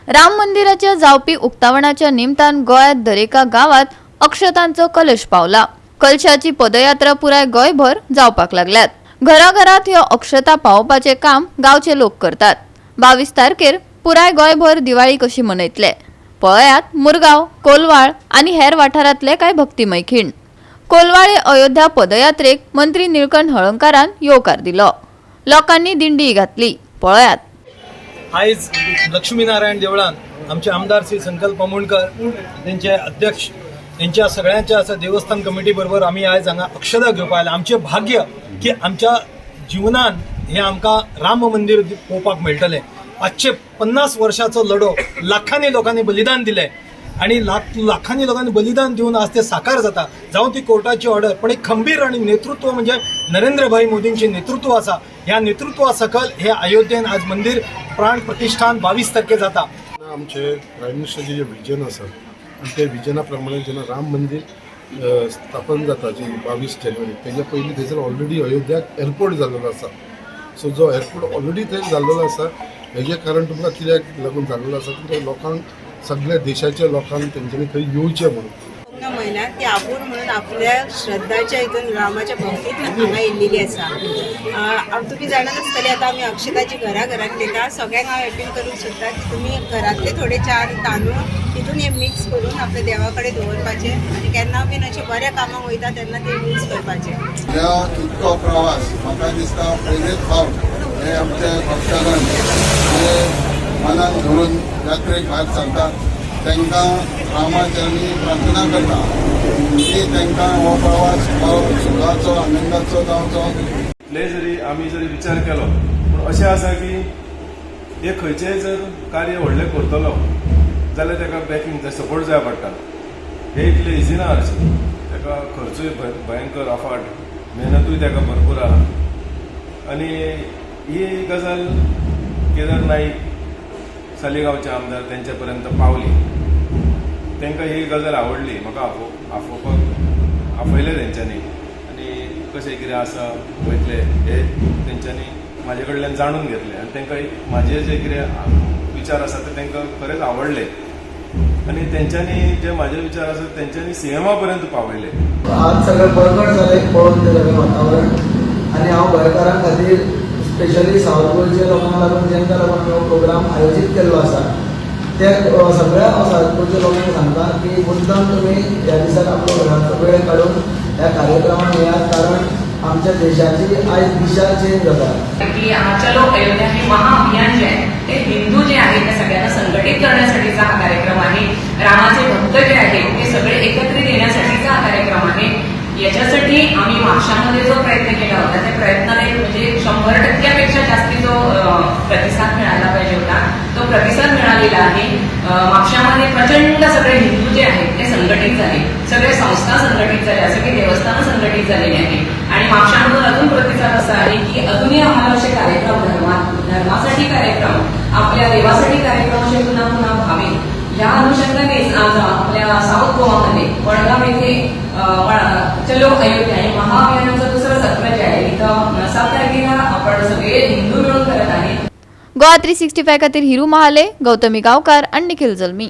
राम मंदिराच्या जावपी उक्तावणाच्या निमतान गोंयांत दरेका गांवात अक्षतांचो कलश पावला. कलशाची पदयात्रा पुराय गोंयभर जावपाक लागल्यात. घराघरात ह्यो अक्षता पावोवपाचें काम गांवचे लोक करतात. 22 तारखेर पुराय गोंयभर दिवाळी कशी मनयतले पळयात मुरगांव, कोलवाळ आनी हेर वाठारांतले कांय भक्तिमय खीण. कोलवाळे अयोध्या पदयात्रेक मंत्री निळकंठ हळंकारान येवकार दिलो. लोकांनी दिंडी घातली. पळयात. आयज लक्ष्मीनारायण देवळान आमचे आमदार श्री संकल्प आमोणकर, तेंचे अध्यक्ष, तेंच्या सगळ्यांच्या असं देवस्थान कमिटी बरोबर आमी आयज हांगा अक्षदा घेवपाक आयला. आमचें भाग्य की आमच्या जिवनान हें आमकां राम मंदीर पळोवपाक मेळटलें. 550 वर्षाचो लढो, लाखांनी लोकांनी बलिदान दिलें आणि लाखांनी लोकांनी बलिदान दिवन आज ते साकार जाता. जावं ती कोर्टाची ऑर्डर, पण एक खंबीर आणि नेतृत्व म्हणजे नरेंद्रभाई मोदींचे नेतृत्व आसा. ह्या नेतृत्वा सकल हे अयोध्येन आज मंदिर प्राण प्रतिष्ठान 22 तारखे जाता. आमचे प्रायम मिनिस्टराचे जे विजन आसा आनी ते विजना प्रमाणे जेन्ना राम मंदीर स्थापन जाता जी 22 जानेवारी, तेज्या पयलीं थंयसर ऑलरेडी अयोध्याक एअरपोर्ट जाल्लेलो आसा. सो जो एअरपोर्ट ऑलरेडी थंय जाल्लेलो आसा, हेजें कारण तुमकां कित्याक लागून जाल्लेलो आसा, तुमकां लोकांक, सगळ्या देशाच्या लोकांक तेंच्यांनी थंय येवचें म्हणून. लग्न म्हयन्यात ती आपूण म्हणून आपल्या श्रद्धाच्या हितून रामाच्या भक्तीत हांगा येयल्लेली आसा. तुमी जाणात आसतली, आतां आमी अक्षताची घरा घरान दिता. सगळ्यांक हांव अपील करूंक सोदता की तुमी घरांतले थोडे चार तांदूळ तितून हे मिक्स करून आपल्या देवा कडेन दवरपाचे आनी केन्ना बीन अशें बऱ्या कामाक वयता तेन्ना ते यूज करपाचे. ह्या इतको प्रवास म्हाका दिसता पयलेच फावट हे आमचे भक्तगण जे मनान धरून यात्रेक भायर सरतात, तांकां रामाचरणी प्रार्थना करता की तांकां हो प्रवास हो सुखाचो, आनंदाचो जावचो. इतले जरी आमी जरी विचार केलो, पूण अशें आसा की हे खंयचेय जर कार्य व्हडलें करतलो जाल्यार ताका बॅकिंग जाय, सपोर्ट जाय पडटा. हे इतलें इजी ना हरशीं. ताका खर्चूय भयंकर अफाट, मेहनतूय ताका भरपूर आहा. आनी ही गजाल केदार नाईक, सालिगांवचे आमदार, तेंच्या पर्यंत पावली. तांकां ही गजाल आवडली. म्हाका आफोवपाक आपयलें तेंच्यांनी आनी कशें कितें आसा वयतले हे तेंच्यांनी म्हाजे कडल्यान जाणून घेतलें आनी तांकां म्हाजे जे कितें विचार आसा ते तांकां खरेंच आवडले आनी तेंच्यांनी जे म्हाजे विचार आसा तेंच्यांनी सीएमा पर्यंत पावयले. आज सगळें परगट जालें पळोवन तें सगळें वातावरण. आनी हांव गोंयकारां खातीर, स्पेशली सावथ गोंयच्या लोकांक लागून, जेंका लागून हो प्रोग्राम आयोजीत केल्लो आसा, ते सगळ्या हांव सावथ गोंयच्या लोकांक सांगता की मुद्दाम तुमी ह्या दिसाक आपलो घराचो वेळ काडून ह्या कार्यक्रमाक येयात, कारण आमच्या देशाची आयज दिशा चेंज जाता. की चलो अयोध्या हे महाअभियान जे आहे ते हिंदू जे आहे त्या सगळ्यांना संघटित करण्यासाठीचा हा कार्यक्रम आहे. रामाचे भक्त जे आहेत ते सगळे एकत्रित येण्यासाठीचा हा कार्यक्रम आहे. याच्यासाठी आम्ही म्हापशामध्ये जो प्रयत्न केला होता, त्या प्रयत्नाला एक म्हणजे 100 टक्क्यापेक्षा जास्ती जो प्रतिसाद मिळाला पाहिजे होता तो प्रतिसाद मिळालेला आहे. म्हापशामध्ये प्रचंड सगळे हिंदू जे आहेत ते संघटित झाले, सगळे संस्था संघटित झाल्या, सगळी देवस्थानं संघटित झालेली आहेत. आणि म्हापशामधून अजून प्रतिसाद असा आहे की अजूनही आम्हाला असे कार्यक्रम, धर्मासाठी कार्यक्रम, आपल्या देवासाठी कार्यक्रम असे पुन्हा पुन्हा व्हावे. या अनुषंगानेच आज आपल्या साऊथ गोवामध्ये वडगाव येथे चलो अयोध्या हे महाअभियानाचं दुसरं सत्र जे आहे, इथं 7 तारखेला आपण सगळे हिंदू मिळून करत आहे. गोवा 365 खातीर हिरू महाले, गौतमी गांवकार आनी निखिल जल्मी.